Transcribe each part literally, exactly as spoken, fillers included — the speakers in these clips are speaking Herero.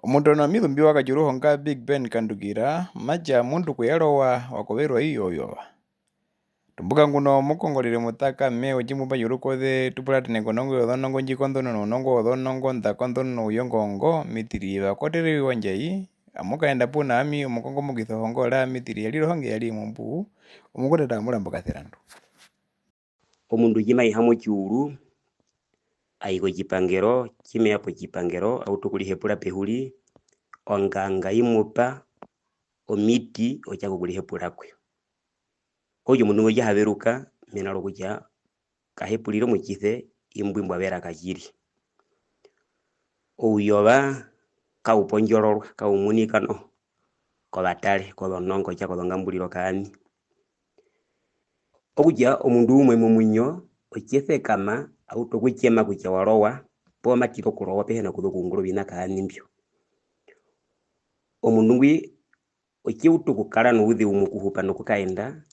Omundu ono omizumbi wa Katjuruhonga Big Ben Kandukira, ma tja omundu ku ya rowa wa koverwa i ouyova. Tumbuka nguno mukongorere mutakame otjimumba tjorukoze, tu puratene konongo yozonongo ndji konḓonona ounongo wozonongo nḓa konḓonona ouyongo ngo, mitiri va kotere wa ndjai, amu kaenda puna ami omukongo mukisa ohongo ra mitiri ya rire ohonge ya ri mumbu, omukutata amurambo kaserandu. Omundu tji ma ihamwa otjiuru, a i kotjipangero, tji me ya potjipangero, a utu okurihepura pehuri, onganga i mu pa omiti otja kokurihepura kwe. Okutja omundu ngo tja ha veruka, mena rokutja ka hepurire omutjise imbwi mbwa vera katjiri. Ouyova kau pondjororwa, kau munika noho kovatare, kozonongo, tja kozongamburiro kaaṋi. Okutja omundu umwe momuinyo otje sekama, a utu okutjema kutja wa rowa, poo ma tira okurowa, pe hena kuza okuungura oviṋa kaaṋi mbyo. Omundu ngwi otje utu okukara nouzeu mokuhupa nokukaenda,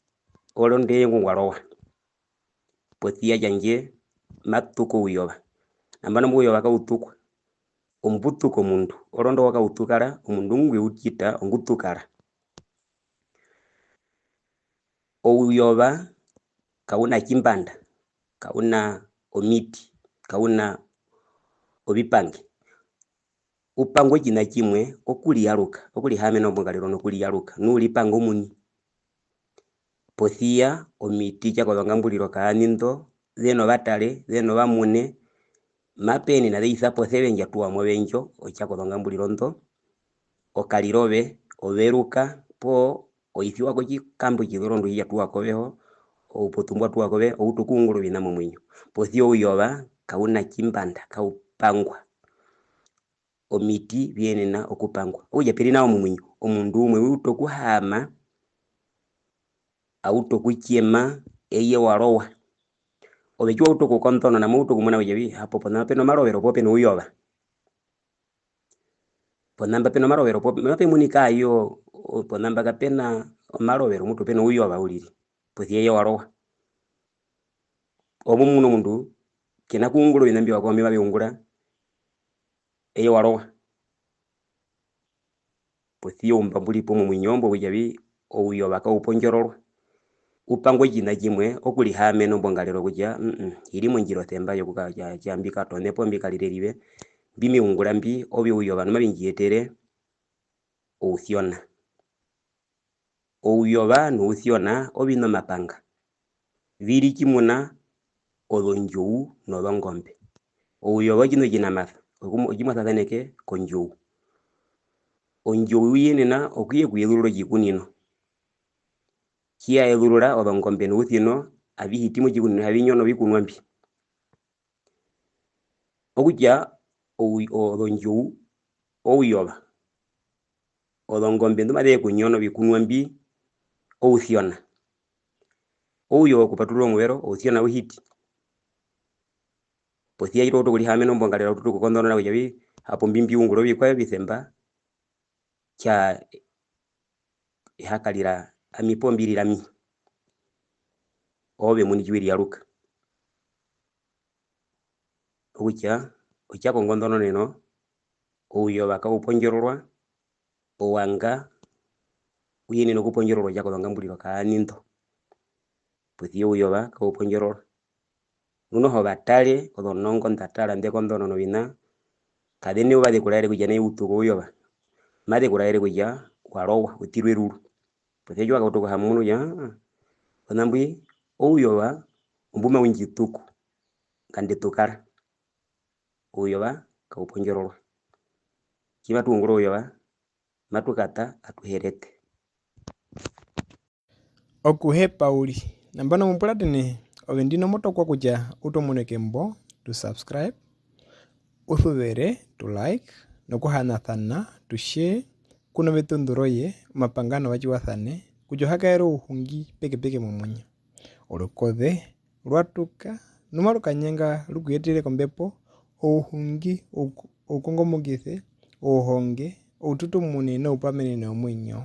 orondu eye ngwi ngwa rowa. Posi ya tjandje ma tuka ouyova. Nambano ouyova kau tukwa. Ombu tuka omundu, orondu wa kautukara, omundu ngwi u tjita ongutukara. Ouyova kau na tjimbanda, kau na omiti, kau na ovipange. U pangwa otjiṋa tjimwe, okuriyaruka, okurihaamena ombongarero nokuriyaruka, nu u ripanga omuini. Posi ya omiti tja kozongamburiro kaaṋi nḓo, ze novatare, ze novamune, mape yenene ze isa poseve ndja tuwa mo ve ndjo, otja kozongamburiro nḓo, o karira ove, o veruka, poo o isiwa kotjikambo tjizorondu tji tja tuwa koveho, oupotu mbwa tuwa kove, o utu okuungura oviṋa momuinyo. Posi ya ouyova, kau na tjimbanda, kau pangwa. Omiti vi yenena okupangwa. Okutja pe ri nao momuinyo, omundu umwe u utu okuhaama, a utu okutjema, eye wa rowa. Ove tji wa utu okukonḓonona, mo utu okumuna kutja vi, hapo pona pe nomarovero poo pe nouyova. Pona mba pe nomarovero poo, mape munika ayo, o-, pona mba kape na omarovero, mutu pe nouyova uriri. Posi ya eye wa rowa. Omo mu muna omundu ke na kuungura oviṋa mbi ovakwao mbi mave ungura, eye wa rowa. Posi ya oumba mbu ri po momuinyo mbwo kutja vi, ouyova kau pondjororwa. U pangwa otjiṋa tjimwe, okurihaamena ombongarero kutja, mm, hi ri mondjira osemba yokuka-, tja, tja mbi katone poo mbi karire rive, mbi me ungura mbi, ovyo ouyova nu mavi ndji yetere ousyona. Ouyova nousyona oviṋa omapanga, vi ri tjimuna ozondjou nozongombe. Ouyova otjiṋa otjinamasa, oku-, otji mwa sasaneke kondjou. Ondjou i yenena okuye okuyezurura otjikunino. Tji ya ezurura, ozongombe nousino avi hiti motjikunino, avi nyono ovikunwa mbi. Okutja ou-, ozondjou, ouyova. Ozongombe ndu maze ya okunyona ovikunwa mbi, ousyona. Ouyova okupaturura omuvero, ousyona au hiti. Posi ya tji twa utu okurihaamena ombongarero, tu utu okukonḓonona kutja vi, hapo mbi mbi ungura ovikwaye ovisemba, tja e ha karira ami poo mbi rira ami. Oove omuini tji we riyaruka. Okutja, otja kongonḓononeno, ouyova kau pondjororwa, owanga u yenena okupondjororwa otja kozongamburiro kaaṋi nḓo. Posi ya ouyova kau pondjororwa. Nu noho vatare, ozonongo nḓa tara nḓe konḓonona oviṋa, kaze na eyuva ze ku raere kutja nai u tuka ouyova. Maze ku raere kutja wa rowa, u tirwa eruru. Posi ya tji wa kauta okuhaama, o munu kutja, aa, ona mbwi ouyova ombu mau ndji tuku, nganda e tukara. Ouyova kau pondjororwa. Tji matu ungura ouyova, matu kata atu herete. Okuhepa uriri. Nambano mo puratene, ove ndino mo tokwa kutja u tu mune kembo, tu subscribe, u suvere, tu like, nokuhanasana, tu share, ku noveṱunḓu roye, omapanga novatjiwasane, kutja o ha kaere ouhungi pekepeke momuinyo. Orukoze rwa tuka, nu maru kanyenga ru ku yetere kombepo, ouhungi, ouku-, oukongomokise, ouhonge, oututumune noupamenene womuinyo.